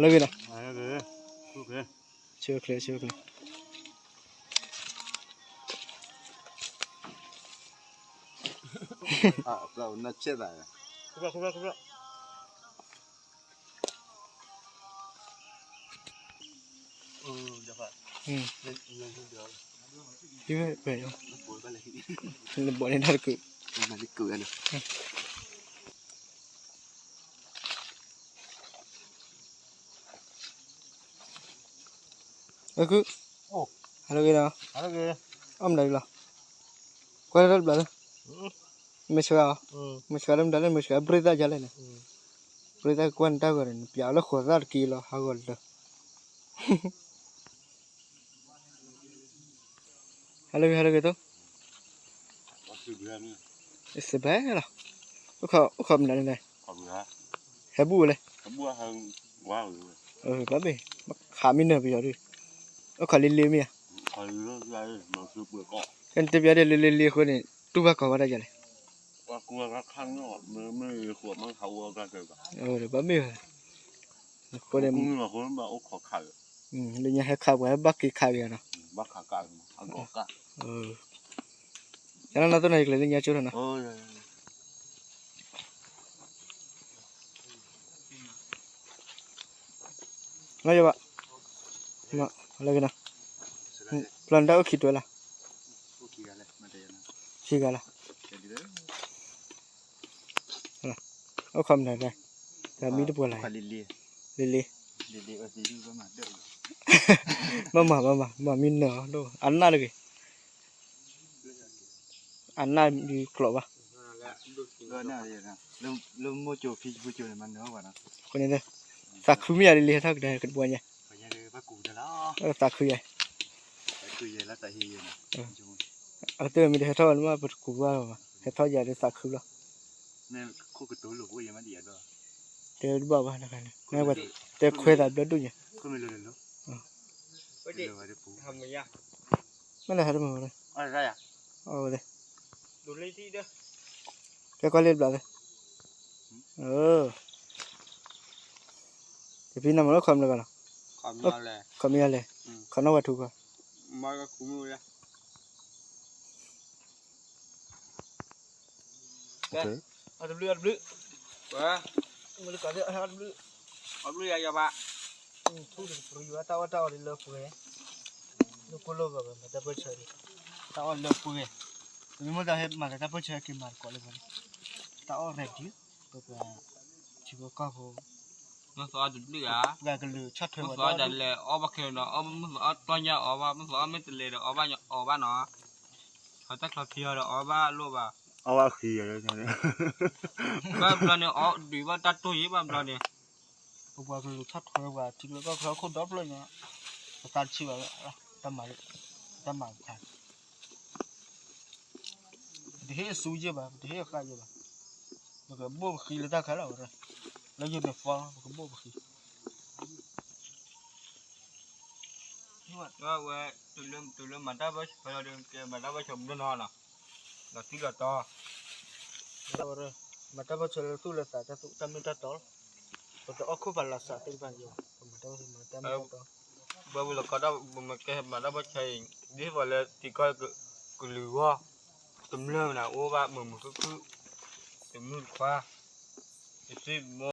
လၢဂ့ၤနီၤ, ဆၢချ့ဆၢချ့, ဟံးဝဲပဲ, လၢဘီန့ၣ်တၢ်တကုး, အခု, ဟါလၢဂ့ၤနီၤ, အီၣ်မတၤဒ်လီၤ, ကွၢ်တၢ်တဘျီလၢ, မ့ၢ်ဆှါအီၤ, မ့ၢ်ဆှါလၢမတၤလဲၣ်, မ့ၢ်ဆှါဘြ့ၣ်သၣ်ယါလဲၣ်န့ၣ်, ဘြ့ၣ်သၣ်ကွၢ်နတၢ်ဂီၤန့ၣ် နပျးအီၤလၢဃိးသၣ်တက့ၢ်လီၤ ဟးဂီၤလၢ ဟါလၢဂ့ၤ ဟါလၢဂ့ၤသိး, စဘဲလီၤ, အိၣ်ခိးမနုၤလဲၣ်, ဟဲဘူၣ်ဝဲလဲၣ်, ဘၣ်ဘ့ၣ်, ခးမ့ၢ်နၢၤပယီၤဒုး, အိၣ်ခိးလ့လ့မ့ၢ်ဧါ, နတဲပယီၤဒ်လ့လ့လ့အဃိန့ၣ် တူၢ်ဘၣ်ကီၤဘၣ်တၢ်ယၤလဲၣ် ဘၣ်မ့ၢ်, အဃိန့ၣ်, လၢညါဟဲခးပှၤဟဲဘၣ်က့ၤခးက့ၤနီၤ, ကနၣ်နီၢ်သိးနီၤ ယကျဲၤလၢညါကၠိထီၣ်နီၤ, လၢယဘၣ်, လၢကနၤ, ပျီနတၢ်အိၣ်ခံတွဲလီၤ, ခံဂၤလီၤ, အိၣ်ခိးမနုၤလဲၣ်, တၢ်မံတပှဲၤလီၤ, လံလံ, ဘၣ်မၤ ဘၣ်မၤ မၤမံနၢၤအီၤဒိၣ် အနၢ်တဂ့ၤ, အနၢ်မံကျိးဘၣ်, လၢမိၢ်ကၠိဖံဖုကၠိန့ၣ် မၤနၢၤအီၤဘၣ်နီၤ, အဃိန့ၣ်, သးခုမ့ၢ်ယၤလံလံ ဟဲထီၣ်ကဒါကတဘှီညါ, သးခုယဲ, အကတၢၢ်မ့ၢ်တဟဲထီၣ်ဘၣ်န့ၣ်မး ပတကူဘၣ်လီၤဘၣ် ဟဲထီၣ်ယၤဒီးသးခုလီၤ, တဲတဘၣ်ဘၣ်တခါန့ၣ် တဲခွဲးသးဘျီဒိၣ်ညါ, မ့ၢ်လၢဟဲတမုာ်ဝဲ, အဝဲ, တဲကွၢ်လၢတဘျီသ့, တဖံနမၤလၢခီမနုၤဂၤလီၤ, ခီမ့ၢ်လဲၣ်, ခီနီၣ်ဝဲထူခီ အီၣ်တဘျုး အီၣ်တဘျုး, အီၣ်တဘျုး, အီၣ်တဘျုးယၤယၤဘၣ်, ထူတပရံၤဘၣ် တၢ်အီၣ်တၢ်အီလၢပှဲၤ, လၢကိၢ်လၢဂီၤဘၣ် မၤတၢ်ပၢၢ်ဆၢ, တၢ်အီၣ်လၢပှဲၤ, ပမ့ၢ်မိၣ်သးဟဲမၤလၢတၢ်ပၢၢ်ဆၢက့ၤမၤတကိးလၢပှဲၤ, တၢ်အီၣ် ready, ပပှၤ, ထံဖိကီၢ်ဖိ, မ့ၢ်သးအီၣ်တဘျုးဧါ, ပှၤကလုာ်ဆီၣ်ထွဲဝဲဒၣ်လၢအီၣ်ဘၣ်ခဲလၢာ်နီၤ, အီၣ်မ့ၢ်သးအီၣ်တီၢ်ညၣ်အီၣ်ဘၣ် မ့ၢ်သးအီၣ်မ့ၢ်တလဲၤဒီးအီၣ်ဘၣ်အီၣ်ဘၣ်နီၤ, အတၢ်ချီဖံအီၤဒီးအီၣ်ဘၣ်လိၣ်ဘၣ်, အီၣ်ဘၣ်ဃံ, ဘၣ်ဘျီန့ၣ် အီၣ်ဒုးဘၣ်တၢ်တိၢ်ယံၤဘၣ်ဘျီန့ၣ်, ပပှၤကလုာ်ဆီၣ်ထွဲပှၤထံဖိကီၢ်ဖိခိၣ်ဒီဖျၢၣ်ညါ, ပသးတဆံးဘၣ်, တၢ်မၤ, တၢ်မၤခါ ပတဟ့ၣ်အစုယဲၢ်ဘၣ် ပတဟ့ၣ်အဃၣ်ယဲၢ်ဘၣ်, ပကဘိၣ်ပဃံလၢတၢ်ခါလီၤဝဲ, လၢယိၤန့ၣ်ဖီ ပကဘိၣ်ပဃံ, ဝဲ, တုၤလၢမၤတၢ်ပၢၢ်ဆၢလီၤဒီး ကဲမၤတၢ်ပၢၢ်ဆၢမုၢ်နီၤနီၤ, လီၤတံၢ်လီၤတီၤ, မၤတၢ်ပၢၢ်ဆၢလၢသူၣ်လၢသး တၢ်သူၣ်တၢ်မ့ၢ်တၢ်တီလီၤ, ပတအီၣ်ခိၣ်ဖးလၢ်စးသ့ၣ်တဖၣ်ယဲၢ်ဘၣ်, ပမၤတၢ်ပၢၢ်ဆၢမၤတၢ်မ့ၢ်တၢ်တီ ဘၣ်ဝံၤလီၤကီဒီး ပမ့ၢ်ကဲမၤတၢ်ပၢၢ်ဆၢအံၤ ဒ်သိးလၢထံကီၢ်ကလုာ်ဂီၢ် တမျၢၢ်မနုၤအိၣ်ဘၣ်မုာ်မုာ်ခုၣ်ခုၣ် တမုၢ်တခွါ တသ့ၣ်